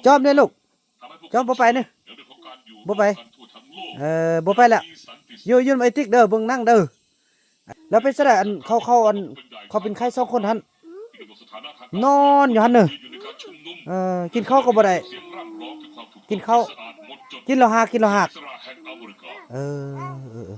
ຈອມເດ້ລູກ ຈອມບໍ່ໄປນີ້ ບໍ່ໄປ ເອີ ບໍ່ໄປລະ ຢູ່ ຢູ່ນຳໄອ້ຕິກເດີ ເບິ່ງໜັງເດີ. ແລ້ວເປັນຈັ່ງໃດ ອັນ ເຂົາ ເຂົາ ອັນ ເຂົາເປັນໄຂ້ສອງຄົນຫັ້ນ ນອນຢູ່ຫັ້ນເດີ. ເອີ ກິນເຂົ້າກໍບໍ່ໄດ້ ກິນເຂົ້າ ກິນແລ້ວຮາກ ກິນແລ້ວຮາກ. ເອີ ເອີ ເອີ.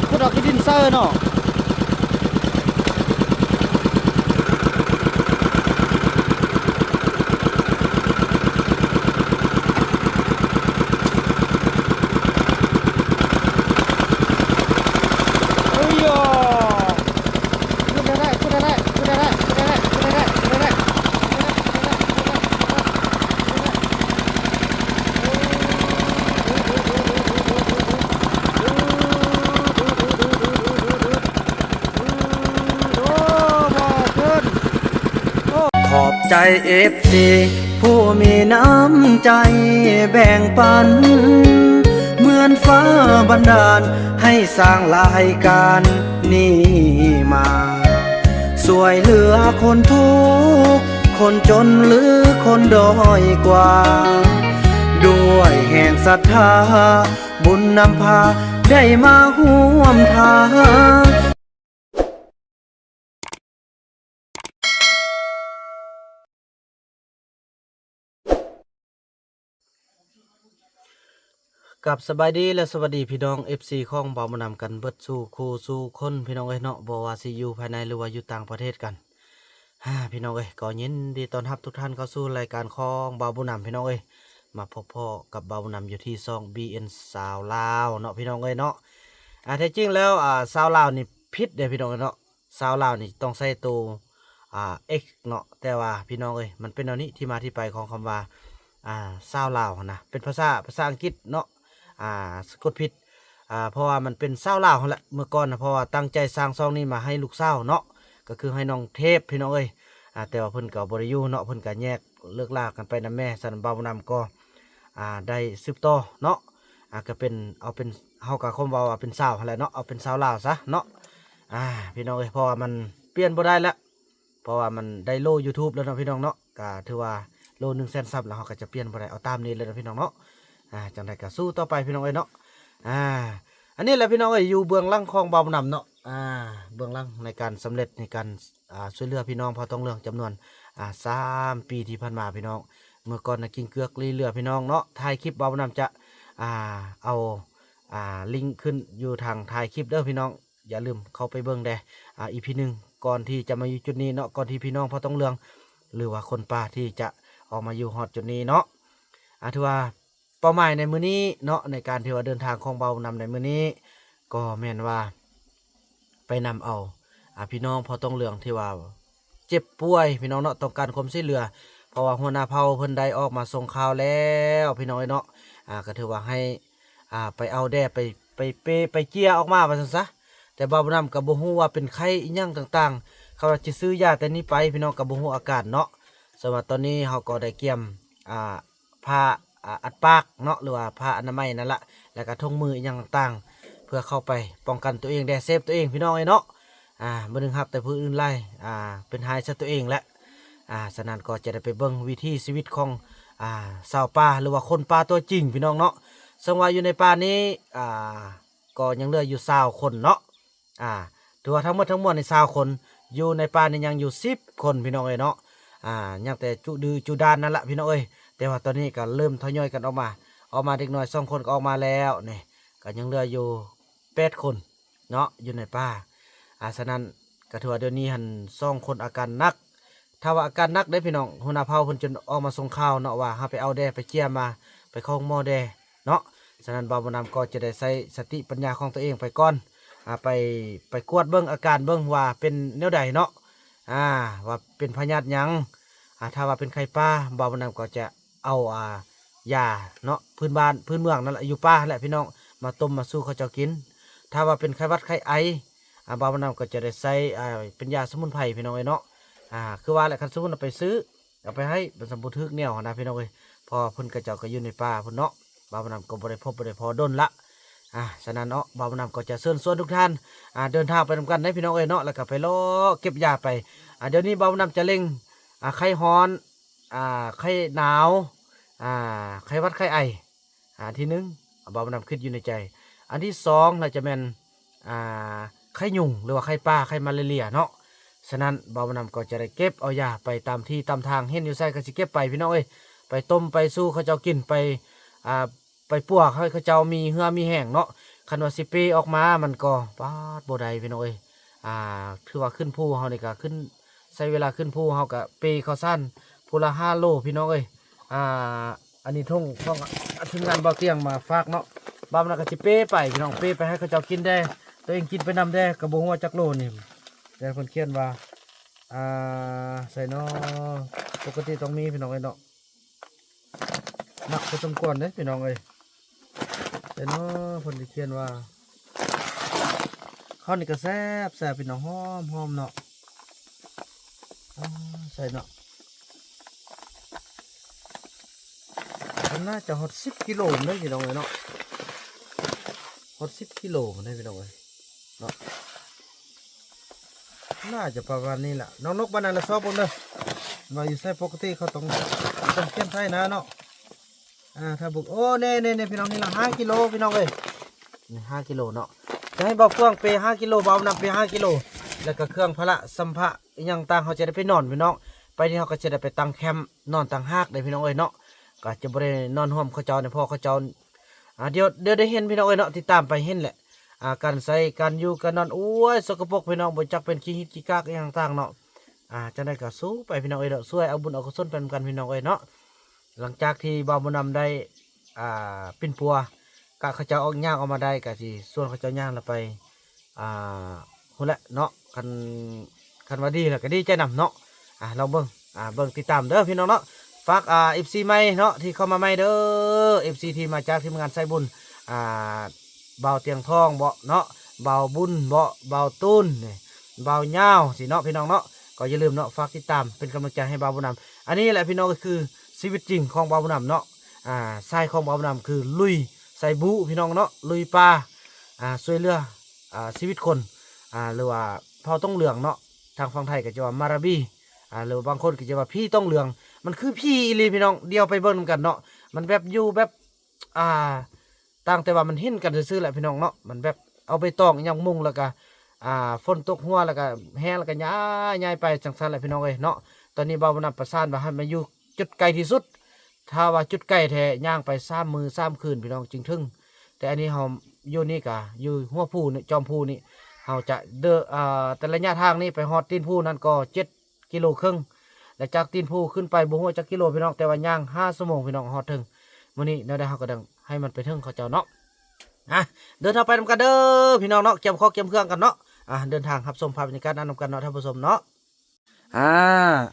ຂຸດອອກຂີ້ດິນໃສ່ເນາະ. ຂອບໃຈເອັຟຊີຜູ້ມີນ້ຳໃຈແບ່ງປັນ ເໝືອນຟ້າບັນດານໃຫ້ສ້າງລາຍການນີ້ມາ ຊ່ວຍເຫຼືອຄົນທຸກຄົນຈົນ ຫຼື ຄົນດ້ອຍກວ່າ ດ້ວຍແຮງສັດທາ ບຸນນຳພາໄດ້ມາຮ່ວມທາງ. ກັບສະບາຍດີ ແລະ ສະຫວັດດີພີ່ນ້ອງເອັຟຊີຂອງບ່າວບຸນນຳກັນເບິດສູ່ຄູ່ສູ່ຄົນ ພີ່ນ້ອງເອີຍເນາະ, ບໍ່ວ່າຊິຢູ່ພາຍໃນ ຫຼືວ່າຢູ່ຕ່າງປະເທດກັນ. ອ່າ ພີ່ນ້ອງເອີຍ ກໍຍິນດີຕ້ອນຮັບທຸກທ່ານເຂົ້າສູ່ລາຍການຂອງບ່າວບຸນນຳ ພີ່ນ້ອງເອີຍ. ມາພົບພໍ້ກັບບ່າວບຸນນຳຢູ່ທີ່ຊ່ອງ ບີເອັນ ຊາວລາວເນາະ ພີ່ນ້ອງເອີຍເນາະ. ອ່າ ແທ້ຈິງແລ້ວ ອ່າ ຊາວລາວນີ້ຜິດເດ້ ພີ່ນ້ອງເອີຍເນາະ. ຊາວລາວນີ້ຕ້ອງໃຊ້ໂຕ ອ່າ ເອັກ ເນາະ, ແຕ່ວ່າພີ່ນ້ອງເອີຍ ມັນເປັນແນວນີ້ ທີ່ມາທີ່ໄປຂອງຄຳວ່າ ອ່າ ຊາວລາວຫັ້ນນະ ເປັນພາສາ ພາສາອັງກິດເນາະ. ອ່າ ສະກົດຜິດ ອ່າ ເພາະວ່າມັນເປັນຊາວລາວຫັ້ນແຫຼະ ເມື່ອກ່ອນນະ, ເພາະວ່າຕັ້ງໃຈສ້າງຊ່ອງນີ້ມາໃຫ້ລູກສາວເນາະ ກໍຄືໃຫ້ນ້ອງເທບ ພີ່ນ້ອງເອີຍ. ອ່າ ແຕ່ວ່າເພິ່ນກໍບໍ່ໄດ້ຢູ່ເນາະ, ເພິ່ນກໍແຍກເລີກລາກັນໄປນຳແມ່. ສະນັ້ນບ່າວບຸນນຳກໍ ອ່າ ໄດ້ສືບຕໍ່ເນາະ, ອ່າ ກໍເປັນ ເອົາເປັນ ເຮົາກໍຄວາມເວົ້າວ່າເປັນຊາວຫັ້ນແຫຼະເນາະ, ເອົາເປັນຊາວລາວຊະເນາະ. ອ່າ ພີ່ນ້ອງເອີຍ ເພາະວ່າມັນປ່ຽນບໍ່ໄດ້ແລ້ວ ເພາະວ່າມັນໄດ້ໂລຢູທູບແລ້ວເນາະ ພີ່ນ້ອງເນາະ, ກໍຖືວ່າໂລໜຶ່ງແສນຊັບແລ້ວ ເຮົາກໍຈະປ່ຽນບໍ່ໄດ້, ເອົາຕາມນີ້ເລີຍເນາະ ພີ່ນ້ອງເນາະ. ອ່າ ຈັ່ງໃດກໍສູ້ຕໍ່ໄປ ພີ່ນ້ອງເອີຍເນາະ. ອ່າ ອັນນີ້ແຫຼະ ພີ່ນ້ອງເອີຍ ຢູ່ເບື້ອງຫຼັງຂອງບ່າວບຸນນຳເນາະ, ອ່າ ເບື້ອງຫຼັງໃນການສຳເລັດ ໃນການ ອ່າ ຊ່ວຍເຫຼືອພີ່ນ້ອງເຜົ່າຕອງເຫຼືອງຈຳນວນ ອ່າ ສາມປີທີ່ຜ່ານມາ ພີ່ນ້ອງ. ເມື່ອກ່ອນນະ ກິນເກືອກລີເຫຼືອ ພີ່ນ້ອງເນາະ, ທ້າຍຄລິບບ່າວບຸນນຳຈະ ອ່າ ເອົາ ອ່າ ລິງຂຶ້ນຢູ່ທາງທ້າຍຄລິບເດີ ພີ່ນ້ອງ. ຢ່າລືມເຂົ້າໄປເບິ່ງແດ່ ອ່າ ອີພີໜຶ່ງ ກ່ອນທີ່ຈະມາຢູ່ຈຸດນີ້ເນາະ, ກ່ອນທີ່ພີ່ນ້ອງເຜົ່າຕອງເຫຼືອງ ຫຼືວ່າຄົນປ່າທີ່ຈະອອກມາຢູ່ຮອດຈຸດນີ້ເນາະ. ອ່າ ຖືວ່າເປົ້າໝາຍໃນມື້ນີ້ເນາະ, ໃນການທີ່ວ່າເດີນທາງຂອງບ່າວບຸນນຳໃນມື້ນີ້ ກໍແມ່ນວ່າໄປນຳເອົາ ອ່າ ພີ່ນ້ອງເຜົ່າຕອງເຫຼືອງທີ່ວ່າເຈັບປ່ວຍ ພີ່ນ້ອງເນາະ, ຕ້ອງການຄວາມຊ່ວຍເຫຼືອ ເພາະວ່າຫົວໜ້າເຜົ່າເພິ່ນໄດ້ອອກມາສົ່ງຂ່າວແລ້ວ ພີ່ນ້ອງເອີຍເນາະ. ອ່າ ກໍຖືວ່າໃຫ້ ອ່າ ໄປເອົາແດ່ ໄປ ໄປເປ ໄປເຈ້ຍອອກມາວ່າຊັ້ນຊະ. ແຕ່ບ່າວບຸນນຳກໍບໍ່ຮູ້ວ່າເປັນໄຂ້ອີ່ຫຍັງຕ່າງໆ, ຄຳວ່າຊິຊື້ຢາແຕ່ນີ້ໄປ ພີ່ນ້ອງກໍບໍ່ຮູ້ອາການເນາະ. ສຳລັບຕອນນີ້ເຮົາກໍໄດ້ກຽມ ອ່າ ຜ້າ ອ່າ ອັດປາກເນາະ ຫຼືວ່າຜ້າອະນາໄມນັ້ນລະ ແລ້ວກໍຖົງມືອີ່ຫຍັງຕ່າງໆ ເພື່ອເຂົ້າໄປປ້ອງກັນຕົວເອງແດ່ ເຊບຕົວເອງ ພີ່ນ້ອງເອີຍເນາະ. ອ່າ ບໍ່ໜຶ່ງຮັກແຕ່ຜູ້ອື່ນຫຼາຍ ອ່າ ເປັນຮ້າຍໃສ່ຕົວເອງແຫຼະ. ອ່າ ສະນັ້ນກໍຈະໄດ້ໄປເບິ່ງວິຖີຊີວິດຂອງ ອ່າ ຊາວປ່າ ຫຼືວ່າຄົນປ່າຕົວຈິງ ພີ່ນ້ອງເນາະ. ເຊິ່ງວ່າຢູ່ໃນປ່ານີ້ ອ່າ ກໍຍັງເຫຼືອຢູ່ຊາວຄົນເນາະ. ອ່າ ຖືວ່າທັງໝົດທັງມວນນີ້ຊາວຄົນ, ຢູ່ໃນປ່ານີ້ຍັງຢູ່ສິບຄົນ ພີ່ນ້ອງເອີຍເນາະ. ອ່າ ຍັງແຕ່ຈຸດື້ຈຸດ້ານນັ້ນລະ ພີ່ນ້ອງເອີຍ. ແຕ່ວ່າຕອນນີ້ກໍເລີ່ມທະຍອຍກັນອອກມາ, ອອກມາເດັກນ້ອຍສອງຄົນກໍອອກມາແລ້ວນີ້, ກໍຍັງເຫຼືອຢູ່ແປດຄົນເນາະ ຢູ່ໃນປ່າ. ອ່າ ສະນັ້ນ ກໍຖືວ່າດຽວນີ້ຫັ້ນສອງຄົນອາການໜັກ. ຖ້າວ່າອາການໜັກເດ້ພີ່ນ້ອງ, ຫົວໜ້າເຜົ່າເພິ່ນຈົນອອກມາສົ່ງຂ່າວເນາະ ວ່າໃຫ້ໄປເອົາແດ່ ໄປເຈ້ຍມາ ໄປເຂົ້າໂຮງໝໍແດ່ເນາະ. ສະນັ້ນບ່າວບຸນນຳກໍຈະໄດ້ໃຊ້ສະຕິປັນຍາຂອງຕົວເອງໄປກ່ອນ, ອ່າ ໄປ ໄປກວດເບິ່ງອາການເບິ່ງວ່າເປັນແນວໃດເນາະ, ອ່າ ວ່າເປັນພະຍາດຫຍັງ. ອ່າ ຖ້າວ່າເປັນໄຂ້ປ່າ ບ່າວບຸນນຳກໍຈະເອົາ ອ່າ ຢາເນາະ ພື້ນບ້ານພື້ນເມືອງນັ້ນແຫຼະ ຢູ່ປ່າຫັ້ນແຫຼະພີ່ນ້ອງ ມາຕົ້ມມາສູ່ເຂົາເຈົ້າກິນ. ຖ້າວ່າເປັນໄຂ້ຫວັດໄຂ້ໄອ ອ່າ ບ່າວບຸນນຳກໍຈະໄດ້ໃຊ້ ອ່າ ເປັນຢາສະໝຸນໄພພີ່ນ້ອງເອີຍເນາະ. ອ່າ ຄືວ່າແຫຼະ ຄັນສົມມຸດເອົາໄປຊື້ ເອົາໄປໃຫ້ມັນສຳບໍ່ຖືກແນວຫັ້ນນະພີ່ນ້ອງເອີຍ ເພາະວ່າເພິ່ນ ເຂົາເຈົ້າກໍຢູ່ໃນປ່າພຸ້ນເນາະ. ບ່າວບຸນນຳກໍບໍ່ໄດ້ພົບບໍ່ໄດ້ພໍດົນລະ. ອ່າ ສະນັ້ນເນາະ ບ່າວບຸນນຳກໍຈະເຊີນຊວນທຸກທ່ານ ອ່າ ເດີນທາງໄປນຳກັນເດ້ພີ່ນ້ອງເອີຍເນາະ ແລ້ວກໍໄປເລາະເກັບຢາໄປ. ອ່າ ດຽວນີ້ບ່າວບຸນນຳຈະເລັ່ງ ອ່າ ໄຂ້ຮ້ອນ ອ່າ ໄຂ້ໜາວ ອ່າ ໄຂ້ຫວັດໄຂ້ໄອ. ອ່າ ອັນທີໜຶ່ງ ບ່າວບຸນນຳຄິດຢູ່ໃນໃຈ. ອັນທີສອງ ໜ້າຈະແມ່ນ ອ່າ ໄຂ້ຍຸງ ຫຼືວ່າໄຂ້ປ່າ ໄຂ້ມາລາເຣຍເນາະ. ສະນັ້ນ ບ່າວບຸນນຳກໍຈະໄດ້ເກັບເອົາຢາໄປຕາມທີ່ຕາມທາງ ເຫັນຢູ່ໃສກໍຊິເກັບໄປພີ່ນ້ອງເອີຍ ໄປຕົ້ມໄປສູ່ເຂົາເຈົ້າກິນ ໄປ ອ່າ ໄປປົວໃຫ້ເຂົາເຈົ້າມີເຫື່ອມີແຮງເນາະ. ຄັນວ່າຊິເປອອກມາມັນກໍ ປາດ ບໍ່ໄດ້ພີ່ນ້ອງເອີຍ. ອ່າ ຖືວ່າຂຶ້ນພູເຮົານີ້ກໍຂຶ້ນ ໃຊ້ເວລາຂຶ້ນພູເຮົາກໍເປເຂົ້າສານຜູ້ລະຫ້າໂລພີ່ນ້ອງເອີຍ. ອ່າ ອັນນີ້ຖົງຂອງ ອ່າ ທີມງານບ່າວຕຽງມາຝາກເນາະ. ບ່າວບຸນນຳກໍຊິເປໄປພີ່ນ້ອງ ເປໄປໃຫ້ເຂົາເຈົ້າກິນແດ່ ຕົວເອງກິນໄປນຳແດ່ ກໍບໍ່ຮູ້ວ່າຈັກໂລນີ້. ແຕ່ເພິ່ນຂຽນວ່າ ອ່າ ໃສ່ເນາະ ປົກກະຕິຕ້ອງມີພີ່ນ້ອງເອີຍເນາະ. ໜັກພໍສົມຄວນເດ້ພີ່ນ້ອງເອີຍ. ເຫັນບໍ່ ເພິ່ນຊິຂຽນວ່າ ເຂົ້ານີ້ກໍແຊບໆ ພີ່ນ້ອງ ຫອມໆ ເນາະ. ອ່າ ໃສ່ເນາະ ມັນໜ້າຈະຮອດສິບກິໂລພຸ້ນເດ້ພີ່ນ້ອງເອີຍເນາະ ຮອດສິບກິໂລພຸ້ນເດ້ພີ່ນ້ອງເອີຍເນາະ. ໜ້າຈະປະມານນີ້ລະ ນ້ອງນົກ ບານນັ້ນລະຊອກເບິ່ງເດີ ວ່າຢູ່ໃສ. ປົກກະຕິເຂົາຕ້ອງ ຕ້ອງຂຽນໃສ່ນະເນາະ. ອ່າ ຖ້າເບິ່ງ ໂອ້ ແນ່ໆໆ ພີ່ນ້ອງ ນີ້ລະຫ້າກິໂລພີ່ນ້ອງເອີຍ ນີ້ຫ້າກິໂລເນາະ. ຈະໃຫ້ບ່າວເຟືອງເປຫ້າກິໂລ ບ່າວບຸນນຳເປຫ້າກິໂລ ແລ້ວກໍເຄື່ອງພາລະສຳພະອີ່ຫຍັງຕ່າງ ເຮົາຈະໄດ້ໄປນອນພີ່ນ້ອງ ໄປນີ້ເຮົາກໍຈະໄດ້ໄປຕັ້ງແຄມນອນຕ່າງຫາກເດ້ພີ່ນ້ອງເອີຍເນາະ. ກໍຈະບໍ່ໄດ້ນອນຮ່ວມເຂົາເຈົ້າເນາະ ເພາະເຂົາເຈົ້າ ອ່າ ດຽວ ດຽວໄດ້ເຫັນພີ່ນ້ອງເອີຍເນາະ ຕິດຕາມໄປເຫັນແຫຼະ. ອ່າ ການໃຊ້ ການຢູ່ ການນອນ ໂອ້ຍ ສົກກະປົກພີ່ນ້ອງ ບໍ່ຈັກເປັນຂີ້ຫີດຂີ້ກາກອີ່ຫຍັງຕ່າງເນາະ. ອ່າ ຈັ່ງໃດກໍສູ້ໄປພີ່ນ້ອງເອີຍເນາະ ຊ່ວຍເອົາບຸນເອົາກຸສົນໄປນຳກັນພີ່ນ້ອງເອີຍເນາະ. ຫຼັງຈາກທີ່ບ່າວບຸນນຳໄດ້ ອ່າ ປິ່ນປົວ ກະເຂົາເຈົ້າອອກ ຍ່າງອອກມາໄດ້ ກະຊິຊວນເຂົາເຈົ້າຍ່າງລະໄປ ອ່າ ພຸ້ນແຫຼະເນາະ. ຄັນ ຄັນວ່າດີລະກະດີໃຈນຳເນາະ. ອ່າ ລອງເບິ່ງ ອ່າ ເບິ່ງຕິດຕາມເດີພີ່ນ້ອງເນາະ. ຝາກ ອ່າ ເອັຟຊີ ໃໝ່ເນາະ ທີ່ເຂົ້າມາໃໝ່ເດີ ເອັຟຊີ ທີ່ມາຈາກທີມງານສາຍບຸນ ອ່າ ບ່າວຕຽງທອງເບາະເນາະ ບ່າວບຸນເບາະ ບ່າວຕູນ ບ່າວຍາວຊີ້ເນາະ ພີ່ນ້ອງເນາະ. ກໍຢ່າລືມເນາະ ຝາກຕິດຕາມເປັນກຳລັງໃຈໃຫ້ບ່າວບຸນນຳ. ອັນນີ້ແຫຼະພີ່ນ້ອງ ກໍຄືຊີວິດຈິງຂອງບ່າວບຸນນຳເນາະ. ອ່າ ສາຍຂອງບ່າວບຸນນຳຄືລຸຍ ສາຍບູ້ ພີ່ນ້ອງເນາະ ລຸຍປ່າ ອ່າ ຊ່ວຍເຫຼືອ ອ່າ ຊີວິດຄົນ ອ່າ ຫຼືວ່າເຜົ່າຕົງເຫຼືອງເນາະ. ທາງຝັ່ງໄທກໍຈະວ່າມາຣາບີ ອ່າ ຫຼືວ່າບາງຄົນກໍຈະວ່າຜີຕົງເຫຼືອງ. ມັນຄືຜີອີ່ຫຼີພີ່ນ້ອງ ດຽວໄປເບິ່ງນຳກັນເນາະ. ມັນແບບຢູ່ແບບ ອ່າ ຕ່າງແຕ່ວ່າມັນເຫັນກັນຊື່ໆແຫຼະພີ່ນ້ອງເນາະ. ມັນແບບເອົາໃບຕອງອີ່ຫຍັງມຸງ ແລ້ວກະ ອ່າ ຝົນຕົກຫົວ ແລ້ວກະແຫ້ງ ແລ້ວກະຍ້າຍ ຍ້າຍໄປຈັ່ງຊັ້ນແຫຼະພີ່ນ້ອງເອີຍເນາະ. ຕອນນີ້ບ່າວບຸນນຳປະສານວ່າໃຫ້ມາຢູ່ຈຸດໃກ້ທີ່ສຸດ. ຖ້າວ່າຈຸດໃກ້ແທ້ ຍ່າງໄປສາມມື້ສາມຄືນພີ່ນ້ອງຈຶ່ງເຖິງ. ແຕ່ອັນນີ້ເຮົາຢູ່ນີ້ກະຢູ່ຫົວພູນີ້ ຈອມພູນີ້ ເຮົາຈະເດີ ອ່າ ແຕ່ໄລຍະທາງນີ້ໄປຮອດຕີນພູນັ້ນກໍເຈັດ ກິໂລເຄິ່ງ ແລະ ຈາກຕີນພູຂຶ້ນໄປບໍ່ຮູ້ຈັກກິໂລພີ່ນ້ອງ ແຕ່ວ່າຍ່າງຫ້າຊົ່ວໂມງພີ່ນ້ອງຮອດເຖິງ. ມື້ນີ້ແນວໃດເຮົາກໍຕ້ອງໃຫ້ມັນໄປເຖິງເຂົາເຈົ້າເນາະ. ອ່ະ ເດີນທາງໄປນຳກັນເດີພີ່ນ້ອງເນາະ ກຽມເຄາະກຽມເຄື່ອງກັນເນາະ. ອ່ະ ເດີນທາງຮັບຊົມພາບບັນຍາກາດນັ້ນນຳກັນເນາະທ່ານຜູ້ຊົມເນາະ. ອ່າ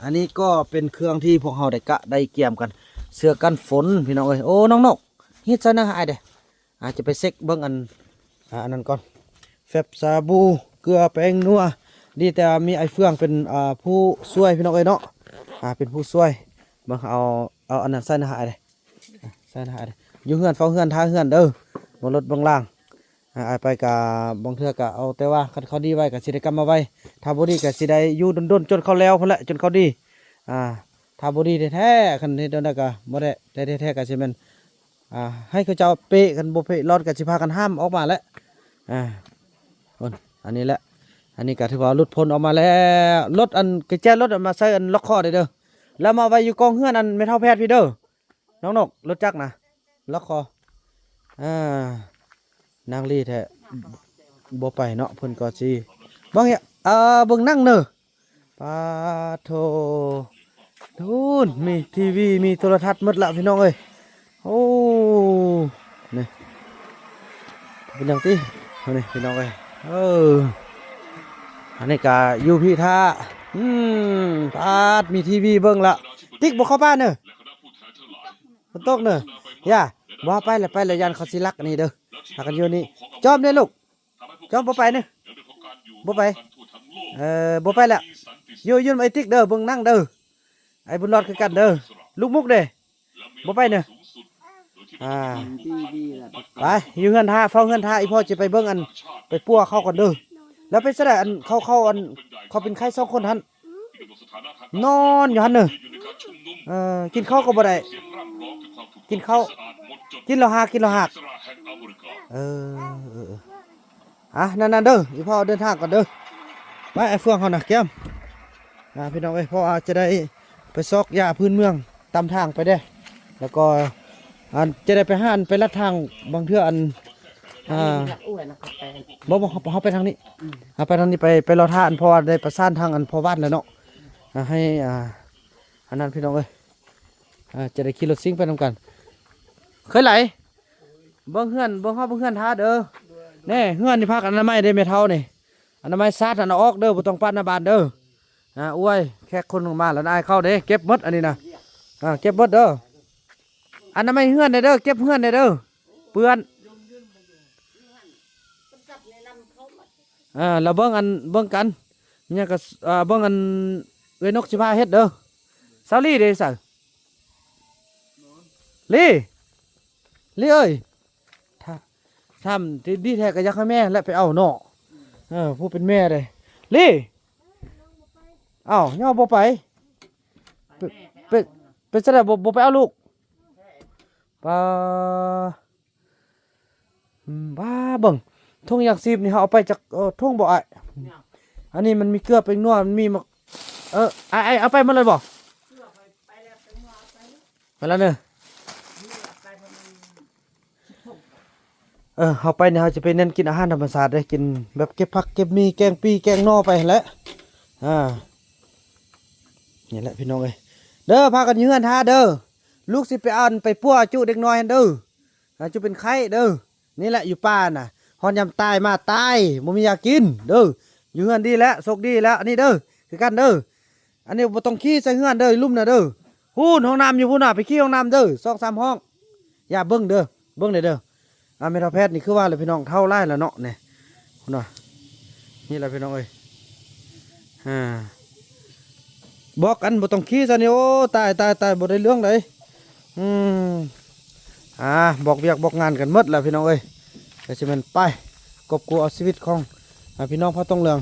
ອັນນີ້ກໍເປັນເຄື່ອງທີ່ພວກເຮົາໄດ້ກະໄດ້ກຽມກັນ ເສື້ອກັນຝົນພີ່ນ້ອງເອີຍ. ໂອ້ ນ້ອງນົກ ຮີດໃສ່ໜ້າໃຫ້ອ້າຍເດ້. ອາດຈະໄປເຊັກເບິ່ງອັນ ອາ ອັນນັ້ນກ່ອນ ແຟັບ ສາບູ ເກືອ ແປ້ງນົວ. ດີແຕ່ວ່າມີອ້າຍເຟືອງເປັນ ອາ ຜູ້ຊ່ວຍພີ່ນ້ອງເອີຍເນາະ ອາ ເປັນຜູ້ຊ່ວຍ. ເບິ່ງ ເອົາ ເອົາອັນນັ້ນໃສ່ນະອ້າຍເດ້ ໃສ່ນະອ້າຍເດ້. ຢູ່ເຮືອນ ເຝົ້າເຮືອນ ຖ້າເຮືອນເດີ ເບິ່ງລົດເບິ່ງລາງ. ອາ ອ້າຍໄປກະບາງເທື່ອກະເອົາແຕ່ວ່າ ຄັນເຂົາດີໄວກະຊິໄດ້ກັບມາໄວ ຖ້າບໍ່ດີກະຊິໄດ້ຢູ່ດົນໆ ຈົນເຂົາແລ້ວພຸ້ນແຫຼະ ຈົນເຂົາດີ. ອາ ຖ້າບໍ່ດີແທ້ໆ ຄັນເຮັດແນວໃດກະບໍ່ໄດ້ ແຕ່ແທ້ໆກະຊິແມ່ນ ອ່າ ໃຫ້ເຂົາເຈົ້າເປະ ຄັນບໍ່ເປະລອດກໍຊິພາກັນຫ້າມອອກມາແຫຼະ. ອ່າ ໂອ້ນ ອັນນີ້ແຫຼະ ອັນນີ້ກໍຖືວ່າຫຼຸດພົ້ນອອກມາແລ້ວ. ລົດ ອັນ ກະແຈລົດ ເອົາມາໃສ່ ອັນ ລັອກຄໍໄດ້ເດີ ແລ້ວມາໄວ້ຢູ່ກ້ອງເຮືອນ ອັນ ແມ່ເຖົ້າແພດພີ້ເດີ ນ້ອງນົກ. ລົດຈັກນະ ລັອກຄໍ. ອ່າ ນາງລີແທ້ ບໍ່ໄປເນາະ ເພິ່ນກໍຊິ ເບິ່ງ ເອີ ເບິ່ງໜັງເນີ. ປາໂທ ໂອ້ນ ມີທີວີ ມີໂທລະທັດໝົດລະພີ່ນ້ອງເອີຍ. ໂອ້ ນີ້ ເປັນຫຍັງຕິ ນີ້ພີ່ນ້ອງເອີຍ. ເອີ ອັນນີ້ກະຢູ່ພີ້ຖ້າ ອືມ ປາດ ມີທີວີເບິ່ງລະ. ຕິກ ບໍ່ເຂົ້າປ່າເນີ ຝົນຕົກເນີ. ຢ່າ ບໍ່ ໄປລະ ໄປລະ ຢ້ານເຂົາຊິລັກອັນນີ້ເດີ ພາກັນຢູ່ນີ້. ຈອມເດີລູກ ຈອມບໍ່ໄປເນີ. ບໍ່ໄປ ເອີ ບໍ່ໄປແລ້ວ. ຢູ່ ຢູ່ນຳໄອ້ຕິກເດີ ເບິ່ງໜັງເດີ. ໄອ້ບຸນລອດຄືກັນເດີ. ລູກມຸກເດ ບໍ່ໄປເນີ. ອ່າ ໄປຢູ່ເຮືອນຖ້າ ເຝົ້າເຮືອນຖ້າ. ອີ່ພໍ່ຈະໄປເບິ່ງ ອັນ ໄປປົວເຂົາກ່ອນເດີ. ແລ້ວເປັນຈັ່ງໃດ ອັນ ເຂົາ ເຂົາ ອັນ ເຂົາເປັນໄຂ້ສອງຄົນຫັ້ນ ນອນຢູ່ຫັ້ນເນີ. ເອີ ກິນເຂົ້າກໍບໍ່ໄດ້ ກິນເຂົ້າ ກິນແລ້ວຫາກ ກິນແລ້ວຫາກ. ເອີ ເອີ ເອີ ອ່ະ ນັ້ນໆ ເດີ ອີ່ພໍ່ເດີນທາງກ່ອນເດີ. ໄປ ໄອ້ເຟືອງເຮົານະ ແກ້ມ ອ່າ ພີ່ນ້ອງເອີຍ ເພາະວ່າຈະໄດ້ໄປຊອກຢາພື້ນເມືອງຕາມທາງໄປເດ້ ແລ້ວກໍ ອັນ ຈະໄດ້ໄປຫາ ໄປລັດທາງ ບາງເທື່ອ ອັນ ອ່າ ບໍ່ ບໍ່ ເຮົາ ເຮົາໄປທາງນີ້ ເຮົາໄປທາງນີ້ ໄປ ໄປລໍຖ້າ ອັນ ເພາະວ່າໄດ້ປະສານທາງ ອັນ ພໍ່ບ້ານແລ້ວເນາະ ອ່າ ໃຫ້ ອ່າ ອັນນັ້ນ ພີ່ນ້ອງເອີຍ ອ່າ ຈະໄດ້ຂີ່ລົດຊິງໄປນຳກັນ. ເຄີຍໄຫຼ ເບິ່ງເຮືອນ ເບິ່ງຮອບເຮືອນຖ້າເດີ. ແນ່ ເຮືອນນີ້ພາກັນອະນາໄມເດ້ ແມ່ເຖົ້ານີ້ ອະນາໄມສາດຫັ້ນເອົາອອກເດີ ບໍ່ຕ້ອງປະໜ້າບ້ານເດີ. ອ່າ ໂອ້ຍ ແຂກຄົນມາແລ້ວ ນາຍເຂົ້າເດ້ ເກັບໝົດອັນນີ້ນະ. ອ່າ ເກັບໝົດເດີ ອະນາໄມເຮືອນແດ່ເດີ ເກັບເຮືອນແດ່ເດີ ເປື້ອນ. ອ່າ ລະເບິ່ງອັນ ເບິ່ງກັນ ມີຫຍັງກໍ ອ່າ ເບິ່ງອັນ ເອື້ອຍນົກຊິພາເຮັດເດີ. ສາວລີເດ້ໃສ? ລີ ລີເອີຍ ຖ້າ ຖ້າດີແທ້ກໍຢາກໃຫ້ແມ່ແຫຼະໄປເອົາເນາະ. ເອີ ຜູ້ເປັນແມ່ເດ້. ລີ ອ້າວ ຍັງບໍ່ໄປ ເປັນ ເປັນ ເປັນຈັ່ງໃດ ບໍ່ ບໍ່ໄປເອົາລູກ? ປາ ອືມ ບ້າ ເບິ່ງ ຖົງຢາງຊີບນີ້ ເຮົາເອົາໄປຈັກ ເອີ ຖົງບໍ່ອ້າຍ? ອັນນີ້ມັນມີເກືອ ແປ້ງນົວ ມັນມີໝາກ ເອີ ອ້າຍ ອ້າຍເອົາໄປໝົດເລີຍບໍ່? ໄປແລ້ວເນີ. ເອີ ເຮົາໄປນີ້ ເຮົາຈະໄປເນັ້ນກິນອາຫານທຳມະຊາດເດ້ ກິນແບບເກັບຜັກເກັບໝີ່ ແກງປີ້ແກງໜໍ່ໄປຫັ້ນແຫຼະ. ອ່າ ນີ້ແຫຼະ ພີ່ນ້ອງເອີຍ ເດີ ພາກັນຢູ່ເຮືອນຖ້າເດີ. ລູກຊິໄປ ອັນ ໄປປົວຈຸເດັກນ້ອຍຫັ້ນເດີ. ອ່າ ຈຸເປັນໄຂ້ເດີ. ນີ້ແຫຼະຢູ່ປ່ານະ ຮອດຍາມຕາຍມາຕາຍ ບໍ່ມີຢາກິນເດີ. ຢູ່ເຮືອນດີແລ້ວ ໂຊກດີແລ້ວ ອັນນີ້ເດີ ຄືກັນເດີ. ອັນນີ້ບໍ່ຕ້ອງຂີ້ໃສ່ເຮືອນເດີ ລຸ່ມນະເດີ. ພຸ້ນ ຫ້ອງນ້ຳຢູ່ພຸ້ນນະ ໄປຂີ້ຫ້ອງນ້ຳເດີ ສອງສາມຫ້ອງ. ຢ່າ ເບິ່ງເດີ ເບິ່ງແດ່ເດີ. ອ່າ ແມ່ເຖົ້າແພດນີ້ ຄືວ່າແຫຼະ ພີ່ນ້ອງ ເຖົ້າຫຼາຍແລ້ວເນາະ ນີ້ ພຸ້ນນະ. ນີ້ແຫຼະ ພີ່ນ້ອງເອີຍ ອ່າ ບອກກັນ ບໍ່ຕ້ອງຂີ້ຊະນີ້. ໂອ້ ຕາຍ ຕາຍ ຕາຍ ບໍ່ໄດ້ເລື່ອງໃດ. ອືມ ອ່າ ບອກວຽກບອກງານກັນໝົດແລ້ວ ພີ່ນ້ອງເອີຍ. ກໍຊິແມ່ນໄປ ກອບໂກເອົາຊີວິດຂອງ ອ່າ ພີ່ນ້ອງເຜົ່າຕົງເຫຼືອງ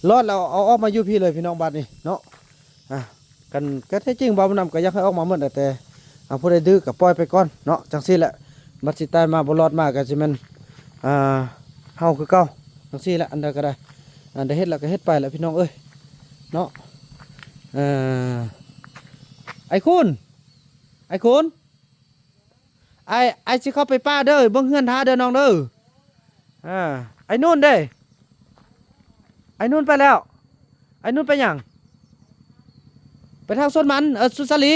ລອດແລ້ວເອົາອອກມາຢູ່ພີ້ເລີຍ ພີ່ນ້ອງ ບາດນີ້ເນາະ. ອ່າ ກັນ ກໍແທ້ຈິງ ບ່າວບຸນນຳກໍຢາກໃຫ້ອອກມາໝົດແຫຼະ ແຕ່ ອ່າ ຜູ້ໃດດື້ກໍປ່ອຍໄປກ່ອນເນາະ. ຈັ່ງຊີ້ແຫຼະ ບັດຊິຕາຍມາບໍ່ລອດມາກໍຊິແມ່ນ ອ່າ ເຮົາຄືເກົ່າ. ຈັ່ງຊີ້ແຫຼະ ອັນໃດກໍໄດ້ ອັນໃດເຮັດແລ້ວກໍເຮັດໄປແຫຼະ ພີ່ນ້ອງເອີຍ ເນາະ. ເອີ ອ້າຍຄູນ ອ້າຍຄູນ ອ້າຍ ອ້າຍຊິເຂົ້າໄປປ່າເດີ ເບິ່ງເຮືອນຖ້າເດີນ້ອງເດີ. ອ່າ ອ້າຍນູນເດ້? ອ້າຍນູນໄປແລ້ວ. ອ້າຍນູນໄປຫຍັງ? ໄປທາງສວນມັນ ເອີ ສວນສາລີ.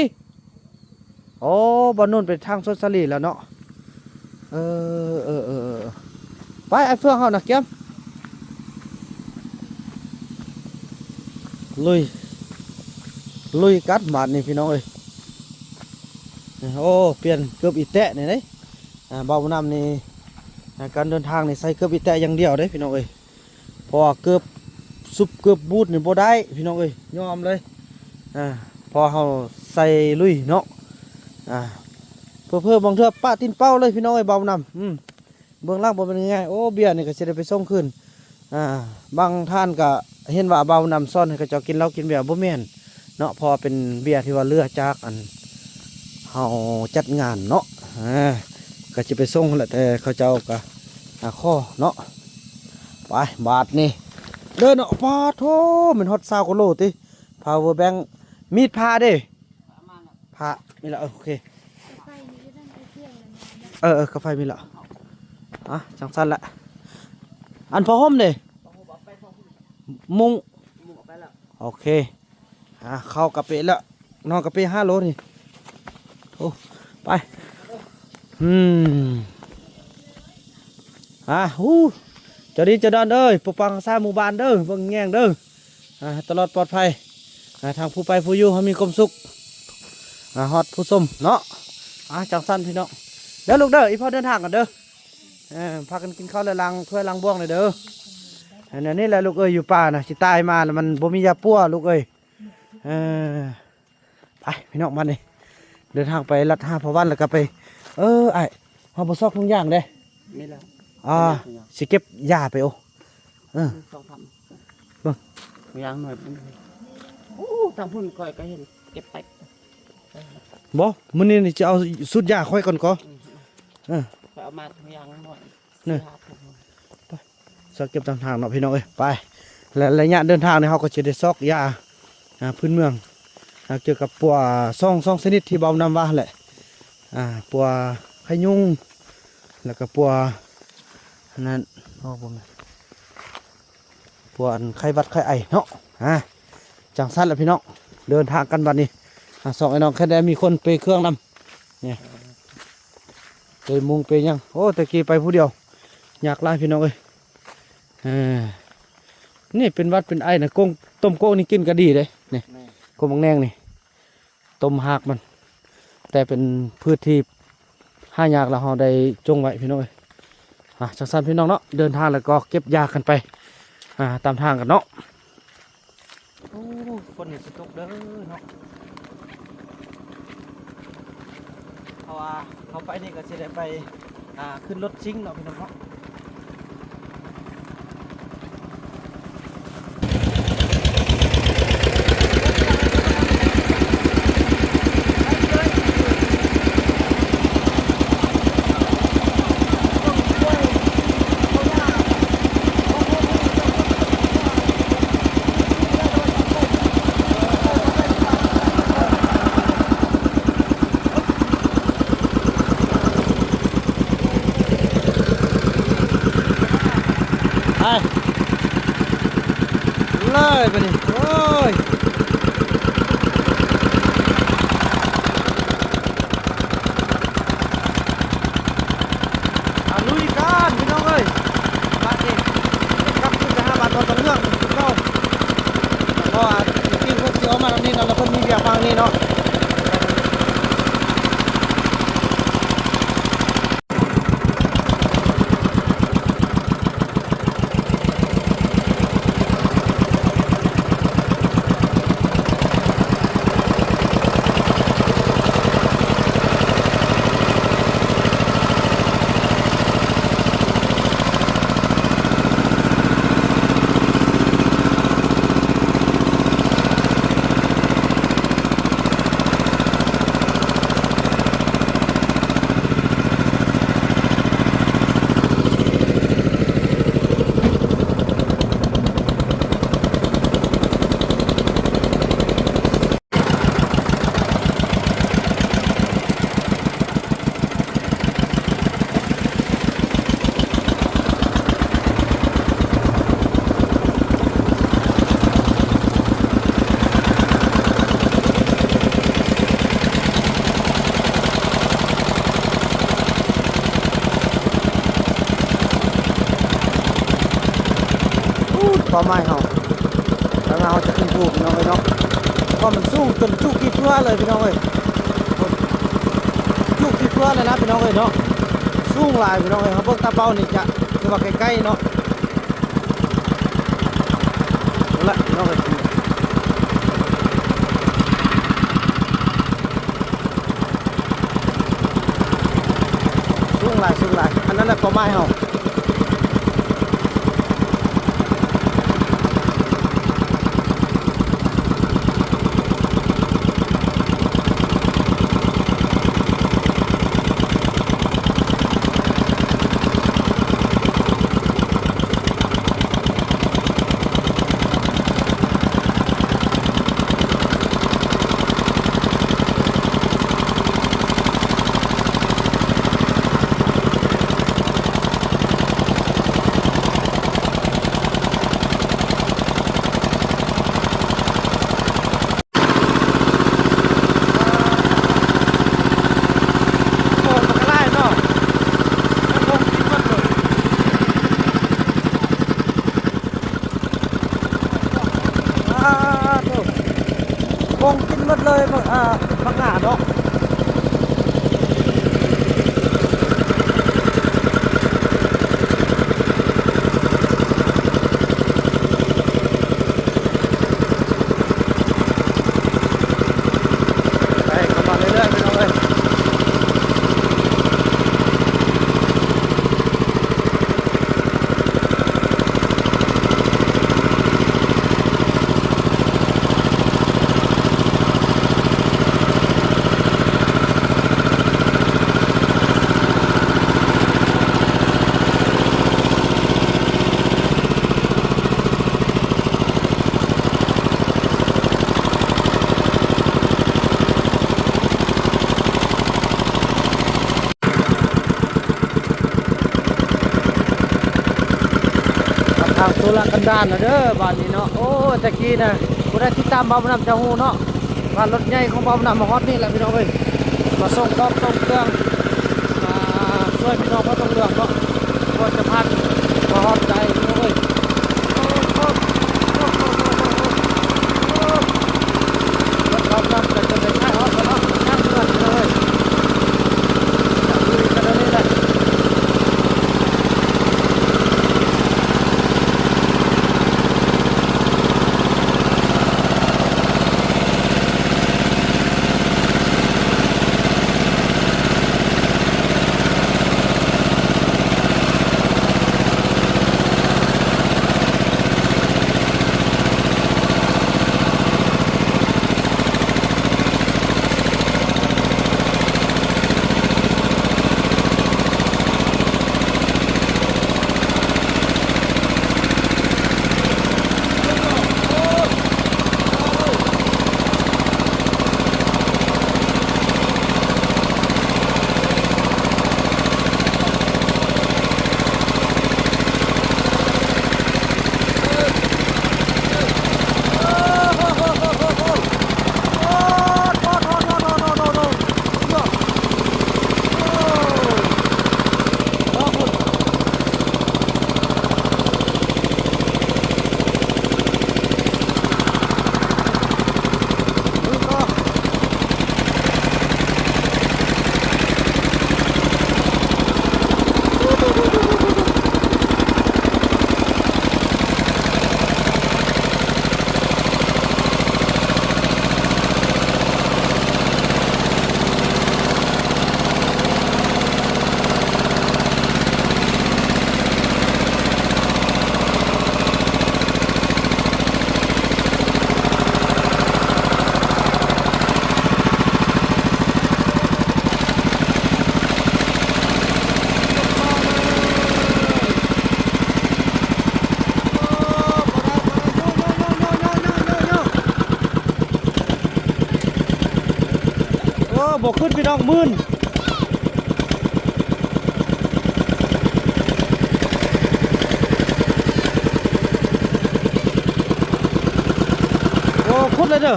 ໂອ້ ບ່າວນູນໄປທາງສວນສາລີແລ້ວເນາະ. ເອີ ເອີ ເອີ ເອີ ໄປ ອ້າຍເຟືອງເຮົານະ ກຽມ ລຸຍ ລຸຍກັນບາດນີ້ ພີ່ນ້ອງເອີຍ. ໂອ້ ປ່ຽນເກີບອີແຕະນີ້ເດ້. ອ່າ ບ່າວນຳນີ້ ອ່າ ການເດີນທາງນີ້ໃສ່ເກີບອີແຕະຢ່າງດຽວເດ້ ພີ່ນ້ອງເອີຍ. ເພາະວ່າເກີບຊຸບເກີບບູດນີ້ບໍ່ໄດ້ ພີ່ນ້ອງເອີຍ ຍອມເລີຍ. ອ່າ ເພາະເຮົາໃສ່ລຸຍເນາະ. ອ່າ ເຜີໆບາງເທື່ອປະຕີນເປົ້າເລີຍ ພີ່ນ້ອງເອີຍ ບ່າວນຳ. ອືມ ເບື້ອງຫຼັງບໍ່ແມ່ນງ່າຍໆ. ໂອ້ ເບຍນີ້ກໍຊິໄດ້ໄປສົ່ງຄືນ. ອ່າ ບາງທ່ານກໍເຫັນວ່າບ່າວນຳສອນໃຫ້ເຂົາເຈົ້າກິນເຫຼົ້າກິນເບຍ ບໍ່ແມ່ນເນາະ ເພາະວ່າເປັນເບຍທີ່ວ່າເຫຼືອຈາກ ອັນ ເຮົາຈັດງານເນາະ. ອ່າ ກໍຊິໄປສົ່ງຫັ້ນແຫຼະ ແຕ່ເຂົາເຈົ້າກໍ ອ່າ ຂໍເນາະ. ໄປບາດນີ້ເດີເນາະ. ປາດໂທ້ ແມ່ນຮອດຊາວກວ່າໂລຕິ. ພາວເວີແບັງ ມີດຜ່າເດ້. ພະ ມີແລ້ວ ເອີ ໂອເຄ ເອີ ເອີ ກາໄຟມີແລ້ວ. ອ່ະ ຈັ່ງຊັ້ນແຫຼະ. ອັນຜ້າຫົ່ມເດ້? ມຸ້ງ ໂອເຄ. ອ່ະ ເຂົ້າກະເປະແລ້ວ ນອນກະເປະຫ້າໂລນີ້. ໂອ້ ໄປ ອືມ ອ່ະ ຫູ ເຈົ້າດີເຈົ້າດອນເອີຍ ປົກປັກຮັກສາໝູ່ບ້ານເດີ ເບິ່ງແຍງເດີ. ອ່າ ຕະຫຼອດປອດໄພ ອ່າ ທາງຜູ້ໄປຜູ້ຢູ່ເຮົາມີຄວາມສຸກ ອ່າ ຮອດຜູ້ຊົມເນາະ. ອ່າ ຈັ່ງຊັ້ນພີ່ນ້ອງ ເດີລູກເດີ ອີພໍ່ເດີນທາງກ່ອນເດີ. ເອີ ພາກັນກິນເຂົ້າແລ້ວລ້າງຖ້ວຍລ້າງບ່ວງແດ່ເດີ. ອັນນີ້ແຫຼະລູກເອີຍ ຢູ່ປ່ານະ ຊິຕາຍມາແລ້ວ ມັນບໍ່ມີຢາປົວລູກເອີຍ. ເອີ ໄປພີ່ນ້ອງ ບັດນີ້ເດີນທາງໄປລັດຫາພໍ່ວັນ ແລ້ວກໍໄປ ເອີ ອ້າຍ ເຮົາບໍ່ຊອກທຸງຢາງເດ້. ມີແລ້ວ ອ່າ ມີແລ້ວ ຊິເກັບຢາໄປ. ໂອ້ ເອີ ສອງສາມ ເບິ່ງ ທຸງຢາງໜ່ວຍ. ໂອ້ ທາງພຸ້ນຂ້ອຍກໍເຫັນເກັບໄປ. ບໍ່ ມື້ນີ້ນີ້ຈະເອົາສູດຢາຂ້ອຍກ່ອນກໍ. ອືມ ເອີ ຂ້ອຍເອົາມາທຸງຢາງໜ່ວຍ. ນີ້ ຊອກເກັບຕາມທາງເນາະພີ່ນ້ອງເອີຍ. ໄປ ແລະ ໄລຍະເດີນທາງນີ້ ເຮົາກໍຈະໄດ້ຊອກຢາ ອ່າ ພື້ນເມືອງ ອ່າ ກ່ຽວກັບປົວສອງ ສອງຊະນິດທີ່ເບົານຳວ່າຫັ້ນແຫຼະ. ອ່າ ປົວໄຂ້ຍຸງ ແລ້ວກໍປົວອັນນັ້ນ ໂອ້ ບໍ່ແມ່ນ ປົວອັນໄຂ້ຫວັດໄຂ້ໄອເນາະ. ອ່າ ຈັ່ງຊັ້ນລະພີ່ນ້ອງ ເດີນທາງກັນບັດນີ້. ອ່າ ສອງໄອ້ນ້ອງແຄ່ໄດ້ມີຄົນເປເຄື່ອງນຳ ນີ້ ເປັນມຸງເປັນຫຍັງ. ໂອ້ ແຕ່ກີ້ໄປຜູ້ດຽວ ຍາກຫຼາຍພີ່ນ້ອງເອີຍ. ເອີ ນີ້ເປັນຫວັດເປັນໄອນະ ກົ້ງ ຕົ້ມໂກ້ງນີ້ກິນກໍດີເດ້. ນີ້ ແມ່ນ ກົ້ງບັກແນງນີ້ ຕົ້ມຮາກມັນ ແຕ່ເປັນພືດທີ່ຫາຍາກ ແລ້ວເຮົາໄດ້ຈົ່ງໄວ້ພີ່ນ້ອງເອີຍ. ອ່າ ຈັ່ງຊັ້ນພີ່ນ້ອງເນາະ ເດີນທາງແລ້ວກໍເກັບຢາກັນໄປ ອ່າ ຕາມທາງກັນເນາະ. ໂອ້ ຝົນນີ້ຊິຕົກເດີເນາະ ເພາະວ່າເຮົາໄປນີ້ກໍຊິໄດ້ໄປ ອ່າ ຂຶ້ນລົດຊິງເນາະພີ່ນ້ອງເນາະ. ໄປເລີຍບາດນີ້ ໂອ້ຍ. ອາ ລຸຍກັນພີ່ນ້ອງເອີຍ ບາດນີ້ກັບຄືນໄປຫາບ້ານບໍ່ຕ້ອງເລື່ອງຄືເກົ່າ ເພາະວ່າທີ່ຈິງເພິ່ນຊິອອກມາທາງນີ້ເນາະ ແລ້ວເພິ່ນມີວຽກທາງນີ້ເນາະ. ປູ້ ເປົ້າໝາຍເຮົາ ແລ້ວເຮົາຈະຂຶ້ນພູພີ່ນ້ອງເອີຍເນາະ ເພາະມັນສູງຈົນຈຸຂີ້ເຟືອເລີຍພີ່ນ້ອງເອີຍ ຈຸຂີ້ເຟືອເລີຍນະພີ່ນ້ອງເອີຍເນາະ ສູງຫຼາຍພີ່ນ້ອງເອີຍ. ເຮົາເບິ່ງຕາເປົ່ານີ້ຈະຄືວ່າໃກ້ໆເນາະ ນັ້ນແຫຼະພີ່ນ້ອງເອີຍ ສູງຫຼາຍ ສູງຫຼາຍ ອັນນັ້ນແຫຼະເປົ້າໝາຍເຮົາ. ອ້າໂທ້ ກົງກິນໝົດເລີຍ ບັກ ອ່າ ບັກຫຍ້າເນາະ. ທາງທຸລະກັນດານລະເດີບາດນີ້ເນາະ. ໂອ້ຍ ແຕ່ກີ້ນະ ຜູ້ໃດຕິດຕາມບ່າວບຸນນຳຈະຮູ້ເນາະ ວ່າລົດໃຫຍ່ຂອງບ່າວບຸນນຳມາຮອດນີ້ແຫຼະພີ່ນ້ອງເອີຍ ມາສົ່ງຂອງສົ່ງເຄື່ອງ ມາຊ່ວຍພີ່ນ້ອງເຜົ່າຕົງເຫຼືອງເນາະ ເພື່ອຈະພາມາຮອດໃຈພີ່ນ້ອງເອີຍ. ເຮົານຳກັນຈົນໄດ້ຂາຍອອກແລ້ວເນາະ ທາງເຮືອນເລີຍ ຈະລຸຍກັນເລີຍແຫຼະ. ໂອ້ ບໍ່ຂຶ້ນພີ່ນ້ອງ ມື່ນ. ໂອ້ ຂຸດເລີຍເດີ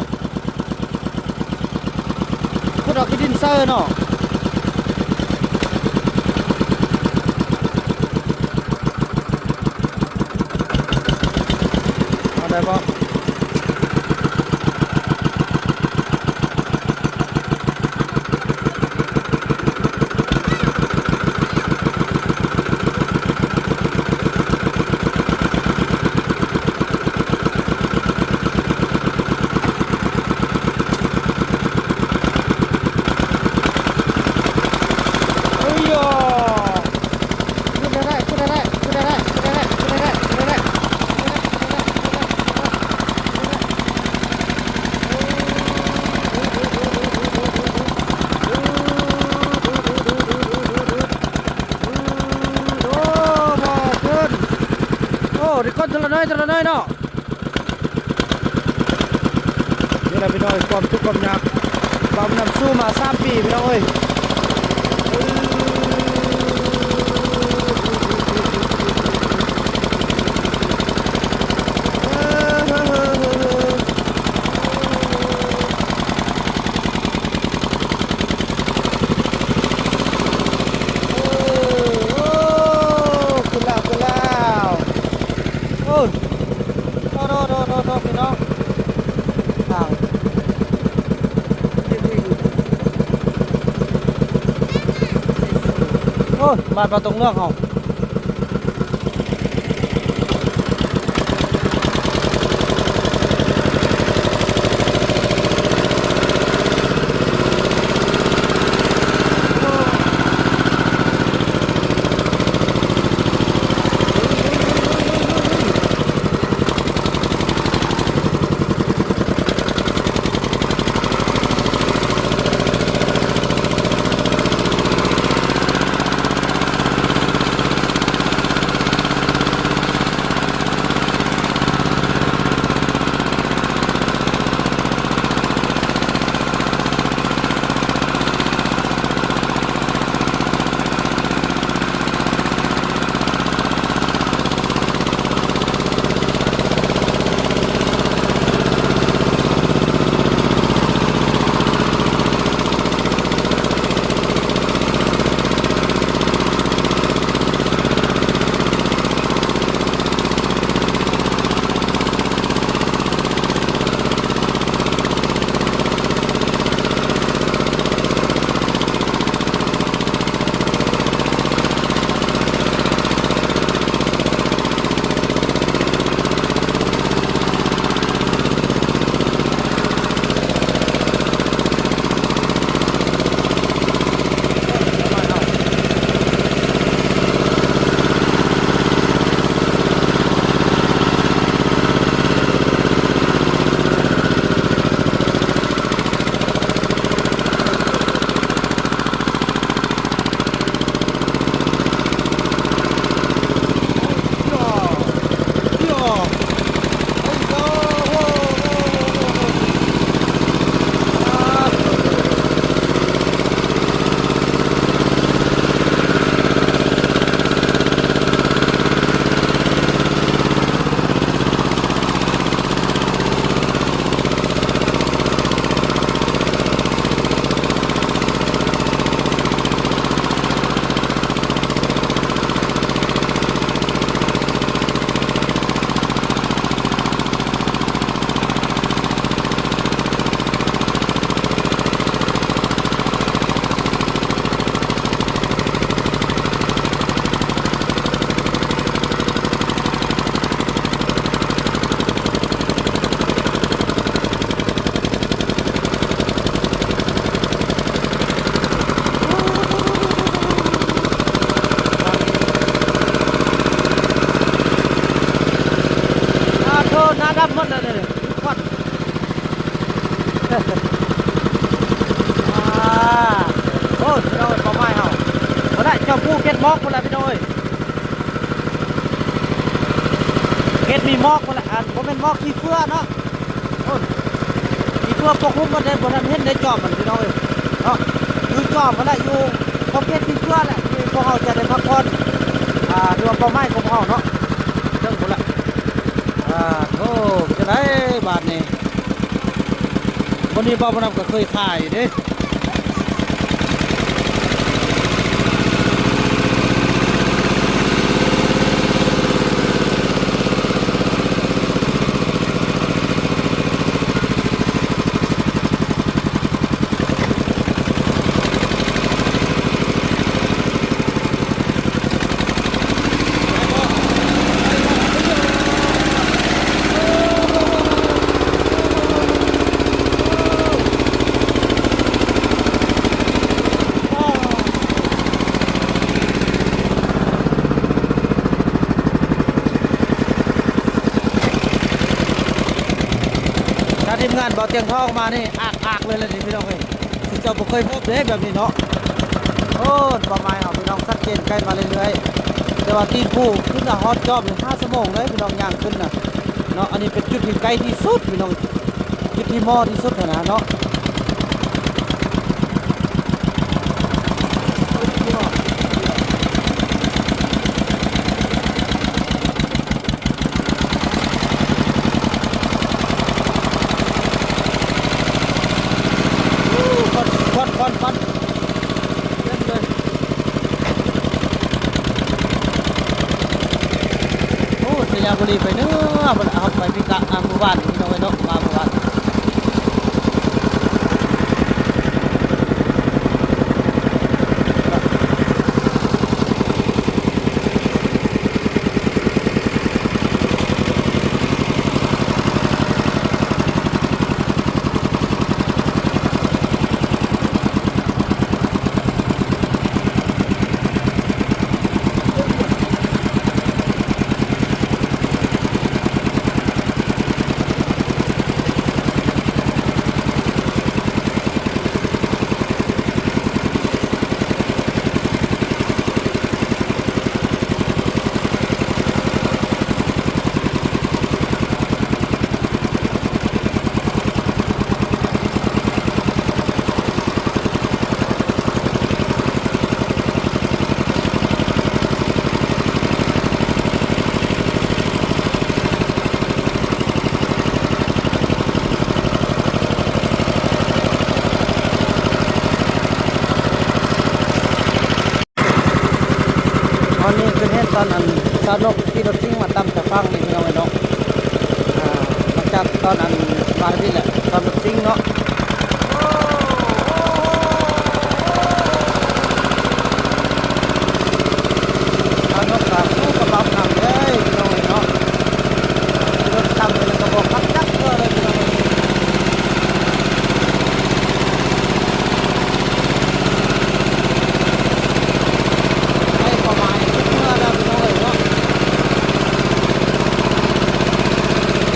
ຂຸດເອົາຂີ້ດິນໃສ່ເນາະ. ເອົາໄດ້ບໍ່? ໂອ້ ບໍ່ຂຶ້ນ ໂອ້ ໄດ້ກ້ອນເທື່ອລະໜ້ອຍ ເທື່ອລະໜ້ອຍເນາະ. ນີ້ແຫຼະພີ່ນ້ອງ ຄວາມທຸກຄວາມຍາກ ບ່າວບຸນນຳສູ້ມາສາມປີພີ່ນ້ອງເອີຍ. ໂອ້ ໂອ້ ຂຶ້ນແລ້ວ ຂຶ້ນແລ້ວ ໂອ້ຍ ໂທ້ໆໆໆ ພີ່ນ້ອງ ທາງ ໂອ້ຍ ບ້ານປ່າຕົງເຫຼືອງເຮົາ. ໂ ອ່າ ໂອ້ ພີ່ນ້ອງເອີຍ ເປົ້າໝາຍເຮົາ ພຸ້ນລະ ຈອມພູເຂດໝອກພຸ້ນລະ ພີ່ນ້ອງເອີຍ. ເຂດມີໝອກພຸ້ນລະ ອັນ ບໍ່ແມ່ນໝອກ ຂີ້ເຝື້ອເນາະ ໂອ້ຍ ຂີ້ເຝື້ອປົກຫຸ້ມໝົດເດ້ ບໍ່ທັນເຫັນໄດ້ຈອມມັນ ພີ່ນ້ອງເອີຍເນາະ. ຢູ່ຈອມພຸ້ນລະ ຢູ່ຂອບເຂດຂີ້ເຝື້ອແຫຼະ ທີ່ພວກເຮົາຈະໄດ້ພັກຜ່ອນ ອ່າ ຫຼືວ່າເປົ້າໝາຍຂອງພວກເຮົາເນາະ ເຖິງພຸ້ນລະ. ອ່າ ໂອ້ ເປັນຈັ່ງໃດບາດນີ້ ມື້ນີ້ບ່າວບຸນນຳກໍເຄີຍຂາຍເດ້. ຖ້າທີມງານບໍ່ຕຽງທອງມານີ້ ອາກໆເລີຍລະນີ້ ພີ່ນ້ອງເອີຍ. ເຈົ້າບໍ່ເຄີຍພົບເດ້ແບບນີ້ເນາະ. ໂອ້ ເປົ້າໝາຍເຮົາ ພີ່ນ້ອງ ຊັດເຈນ ໃກ້ມາເລື້ອຍໆ ແຕ່ວ່າຕີນພູຂຶ້ນນະ ຮອດຈອມນີ້ຫ້າຊົ່ວໂມງເລີຍ ພີ່ນ້ອງ ຍ່າງຂຶ້ນນະເນາະ. ອັນນີ້ເປັນຈຸດທີ່ໃກ້ທີ່ສຸດ ພີ່ນ້ອງ ຈຸດທີ່ເໝາະທີ່ສຸດຫັ້ນນະເນາະ. ຄວັນ ຄວັນ ຄວັນ ຄວັນ ເຕັມເລີຍ. ໂອ້ ໄຊຍະບູລີໄປເໜືອ ເພິ່ນເອົາໄປພິກະ ອ່າ ໝູ່ບ້ານ ພີ່ນ້ອງເອີຍເນາະ ມາໝູ່ບ້ານ. ຕອນນີ້ຂຶ້ນເຫັນຕອນອັນ ຊາວນົກຂີ່ລົດຊິງມາຕຳສາຍຝັ່ງນີ້ ພີ່ນ້ອງເອີຍເນາະ. ອ່າ ຫຼັງຈາກຕອນອັນມາທຳອິດແຫຼະ ຕອນລົດຊິງເນາະ. ຊາວນົກກະສູ້ກັບລາວນຳເລີຍ ພີ່ນ້ອງເອີຍເນາະ. ຂີ່ລົດຕຳນີ້ກະບໍ່ຄັກຈັກເທື່ອເລີຍ ພີ່ນ້ອງເອີຍ. ໄດ້ປະມານເມື່ອແລ້ວ ພີ່ນ້ອງເອີຍເນາະ.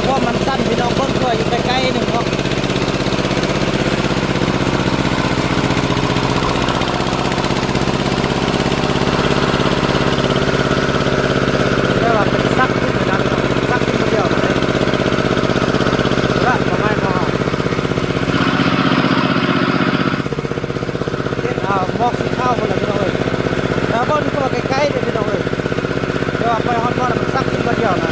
ຄວາມມັນສັ້ນ ພີ່ນ້ອງເບິ່ງເພື່ອຢູ່ໃກ້ໆໜຶ່ງເນາະ. ແຕ່ວ່າເປັນສັກຂຶ້ນໄປນັ້ນເນາະ ສັກຂຶ້ນຜູ້ດຽວນະເດ້. ລະ ປະມານຂອງເຮົາ ເຫັນ ອ່າ ໝອກສີຂາວພຸ້ນລະ ພີ່ນ້ອງເອີຍ. ແຕ່ວ່າເບິ່ງນີ້ກະວ່າໃກ້ໆເດ້ ພີ່ນ້ອງເອີຍ. ແຕ່ວ່າໄປຮອດບ່ອນລະມັນສັກຂຶ້ນຜູ້ດຽວນະ.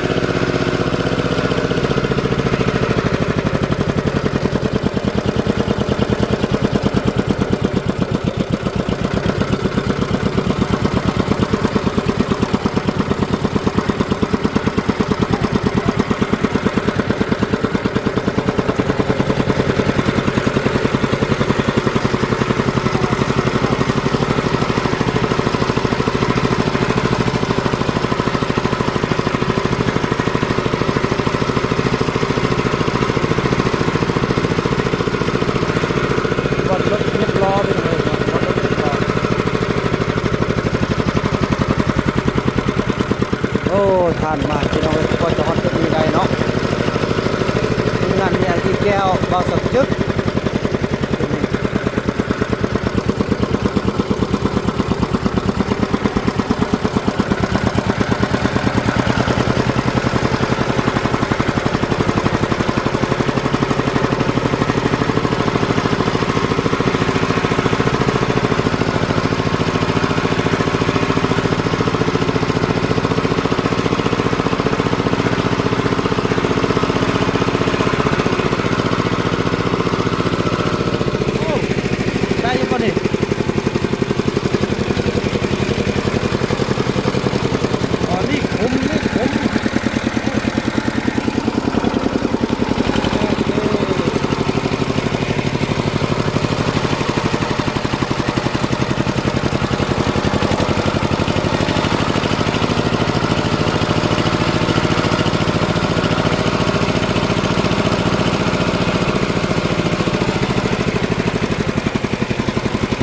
ບ່ອນລົດສິບລໍ້ ພີ່ນ້ອງເອີຍ ບ່ອນລົດສິບລໍ້. ໂອ້ຍ ຜ່ານມາພີ່ນ້ອງເອີຍ ກວ່າຈະຮອດຈຸດນີ້ໄດ້ເນາະ. ທີມງານແອລທີແກ້ວ ບ່າວສັກຈຶກ ຢູ່ບໍ່ນີ້? ອໍ ນີ້ຂຸມ ນີ້ຂຸມ. ໂ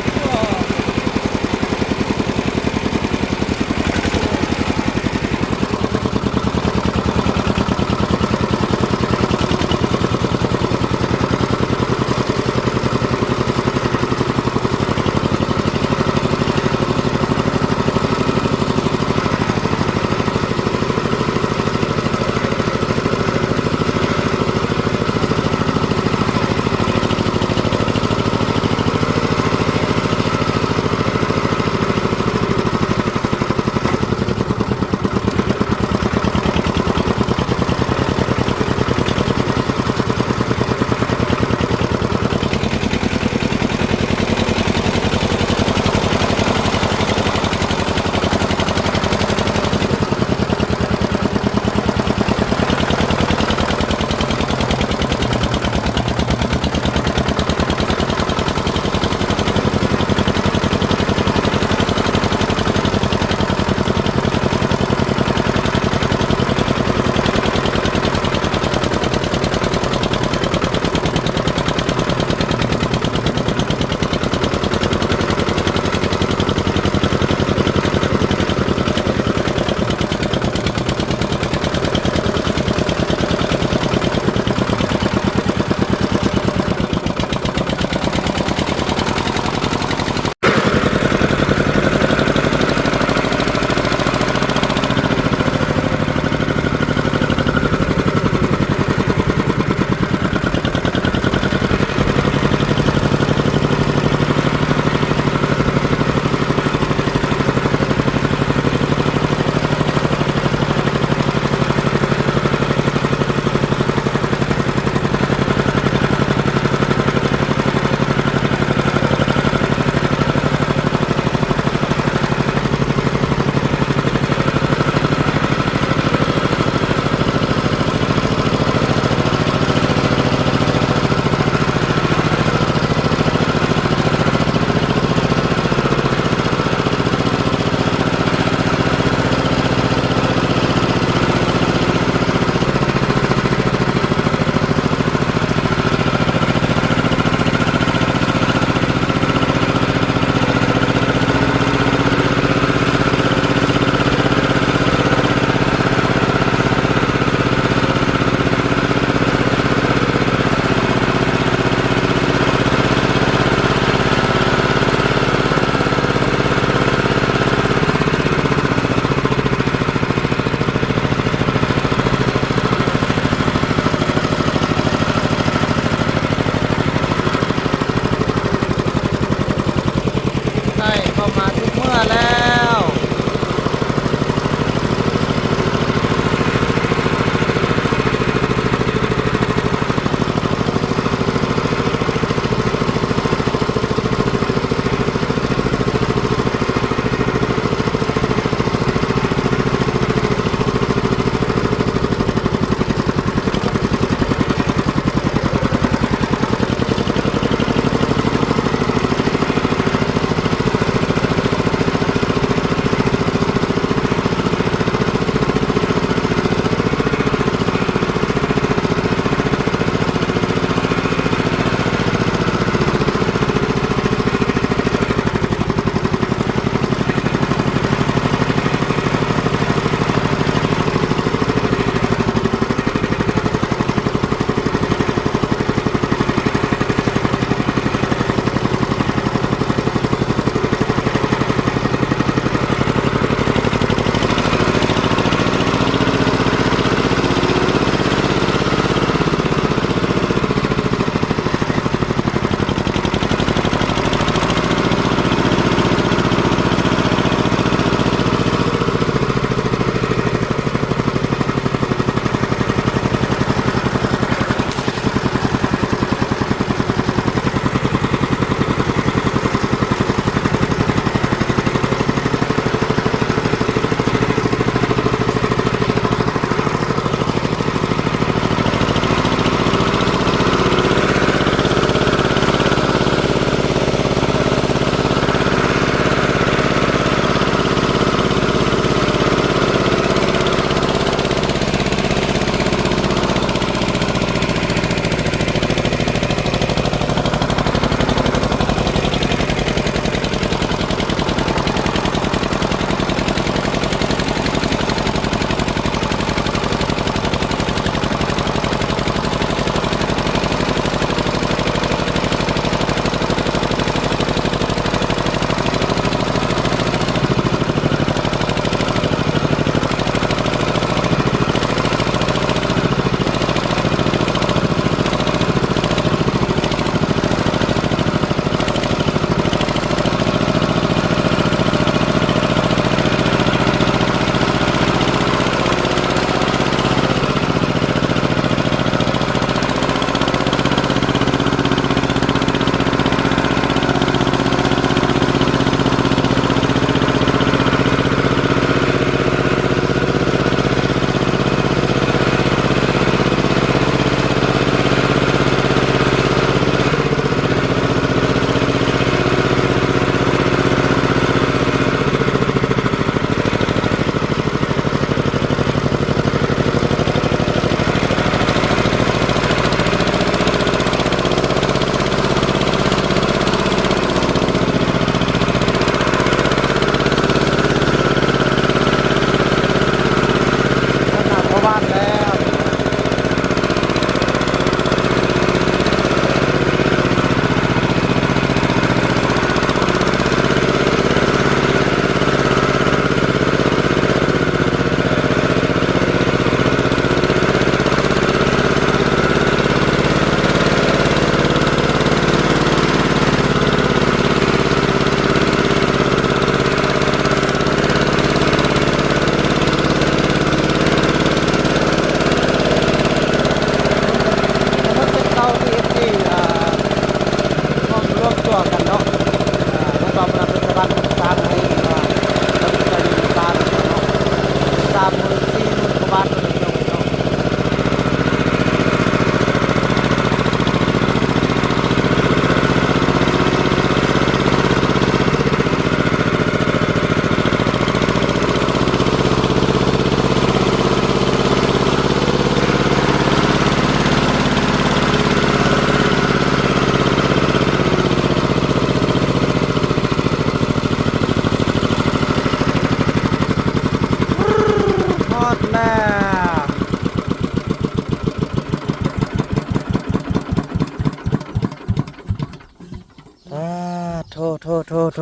ໂທ ໂທ ໂທ ໂທ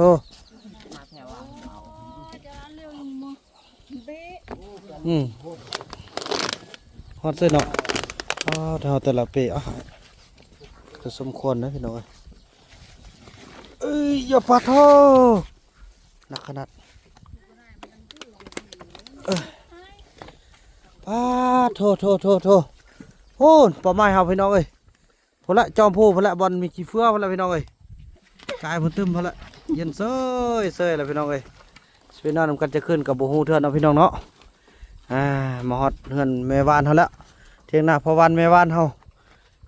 ອືມ ຮອດເຊີຍເນາະ. ອ້າວ ແຕ່ລະເປ້ ອ້າວ ຄືສົມຄວນເດ້ພີ່ນ້ອງເອີຍ. ເອີຍ ຢ່າປາໂທ ໜັກຂະໜາດ ເອີຍ ປາໂທ ໂທ ໂທ ໂທ ໂອ້ ເປົ້າໝາຍເຮົາພີ່ນ້ອງເອີຍ. ພຸ້ນລະ ຈອມພູພຸ້ນລະ ບ່ອນມີຂີ້ເຟືອພຸ້ນລະພີ່ນ້ອງເອີຍ. ກາຍພຸ້ນຕຶ້ມພຸ້ນລະ ເຢັນເຊີຍເຊີຍລະພີ່ນ້ອງເອີຍ. ຊິໄປນອນນຳກັນຈັກຄືນກໍບໍ່ຮູ້ເທື່ອເນາະພີ່ນ້ອງເນາະ. ອ່າ ມາຮອດເຮືອນແມ່ບ້ານເຮົາແລ້ວ ຖຽງນາພໍ່ບ້ານແມ່ບ້ານເຮົາ.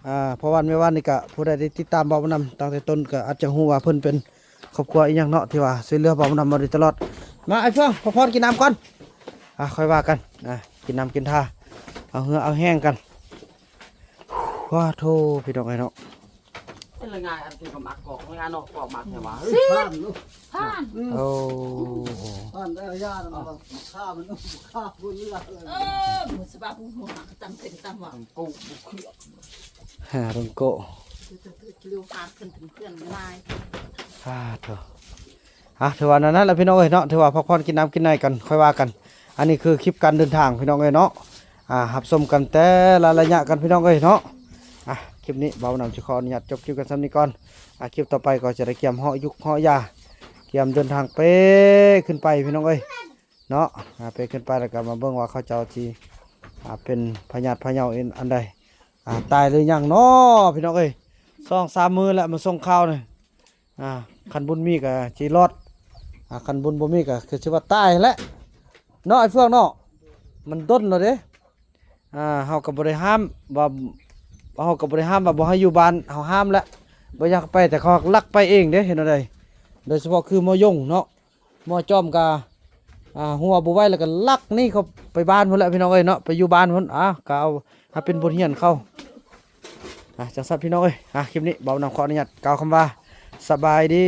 ອ່າ ພໍ່ບ້ານແມ່ບ້ານນີ້ກະ ຜູ້ໃດໄດ້ຕິດຕາມບ່າວບຸນນຳຕັ້ງແຕ່ຕົ້ນ ກໍອາດຈະຮູ້ວ່າເພິ່ນເປັນຄອບຄົວອີ່ຫຍັງເນາະ ທີ່ວ່າຊ່ວຍເຫຼືອບ່າວບຸນນຳມາໂດຍຕະຫຼອດ. ມາ ອ້າຍເຟືອງ ພັກຜ່ອນກິນນ້ຳກ່ອນ. ອ່າ ຄ່ອຍວ່າກັນ. ອ່າ ກິນນ້ຳກິນທ່າ ເອົາເຫື່ອເອົາແຮງກັນ. ວ້າໂທ ພີ່ນ້ອງເອີຍເນາະ. ເປັນລະງ່າຍ ອັນທີ່ກໍມັກກໍງ່າຍເນາະ ກໍມັກແທ້ວ່າ. ຊິ ຜ່ານລູກ ຜ່ານ ໂອ້ ຜ່ານໄດ້ຍານ ຂ້າມັນຂ້າບໍ່ເຫຼືອເລີຍ. ເອີ ມື້ສະບາຍຜູ້ຮູ້ຫາກະຕຳເປັນຕຳວ່າ ໂອ້ ຫາລົງໂກ ເລວຫາຂຶ້ນເປັນເພື່ອນຫຼາຍ. ອ່າ ໂທ ອ່ະ ຖືວ່ານັ້ນແຫຼະພີ່ນ້ອງເອີຍເນາະ ຖືວ່າພັກຜ່ອນກິນນ້ຳກິນໃນກັນ ຄ່ອຍວ່າກັນ. ອັນນີ້ຄືຄລິບການເດີນທາງພີ່ນ້ອງເອີຍເນາະ. ອ່າ ຮັບຊົມກັນແຕ່ລະໄລຍະກັນພີ່ນ້ອງເອີຍເນາະ. ອ່ະ ຄລິບນີ້ບ່າວນຳຊິຂໍອະນຸຍາດຈົບຄລິບກັນສ່ຳນີ້ກ່ອນ. ອ່າ ຄລິບຕໍ່ໄປກໍຈະໄດ້ກຽມເຫາະຍຸກເຫາະຢາ ກຽມເດີນທາງເປ້ຂຶ້ນໄປພີ່ນ້ອງເອີຍເນາະ. ອ່າ ເປ້ຂຶ້ນໄປແລ້ວກໍມາເບິ່ງວ່າເຂົາເຈົ້າຊິ ອ່າ ເປັນພະຍາດພະເຍົາອັນໃດ ອ່າ ຕາຍຫຼືຍັງເນາະພີ່ນ້ອງເອີຍ. ສອງສາມມື້ແລ້ວມາສົ່ງຂ່າວນີ້. ອ່າ ຄັນບຸນມີກໍຊິລອດ ອ່າ ຄັນບຸນບໍ່ມີກໍຄືຊິວ່າຕາຍຫັ້ນແຫຼະເນາະ ອ້າຍເຟືອງເນາະ. ມັນດົນແລ້ວເດ້. ອ່າ ເຮົາກໍບໍ່ໄດ້ຫ້າມວ່າ ເຮົາກໍບໍ່ໄດ້ຫ້າມວ່າບໍ່ໃຫ້ຢູ່ບ້ານ ເຮົາຫ້າມແຫຼະ ບໍ່ຢາກໄປ ແຕ່ເຂົາລັກໄປເອງເດ້. ເຮັດແນວໃດ ໂດຍສະເພາະຄືໝໍຢົງເນາະ ໝໍຈອມກະ ອ່າ ຫົວບໍ່ໄຫວແລ້ວກໍລັກໜີເຂົ້າໄປບ້ານພຸ້ນແຫຼະພີ່ນ້ອງເອີຍເນາະ ໄປຢູ່ບ້ານພຸ້ນ. ອ່າ ກໍເອົາໃຫ້ເປັນບົດຮຽນເຂົາ. ອ່າ ຈັ່ງຊັ້ນພີ່ນ້ອງເອີຍ ອ່າ ຄລິບນີ້ບ່າວນຳຂໍອະນຸຍາດກ່າວຄຳວ່າ ສະບາຍດີ.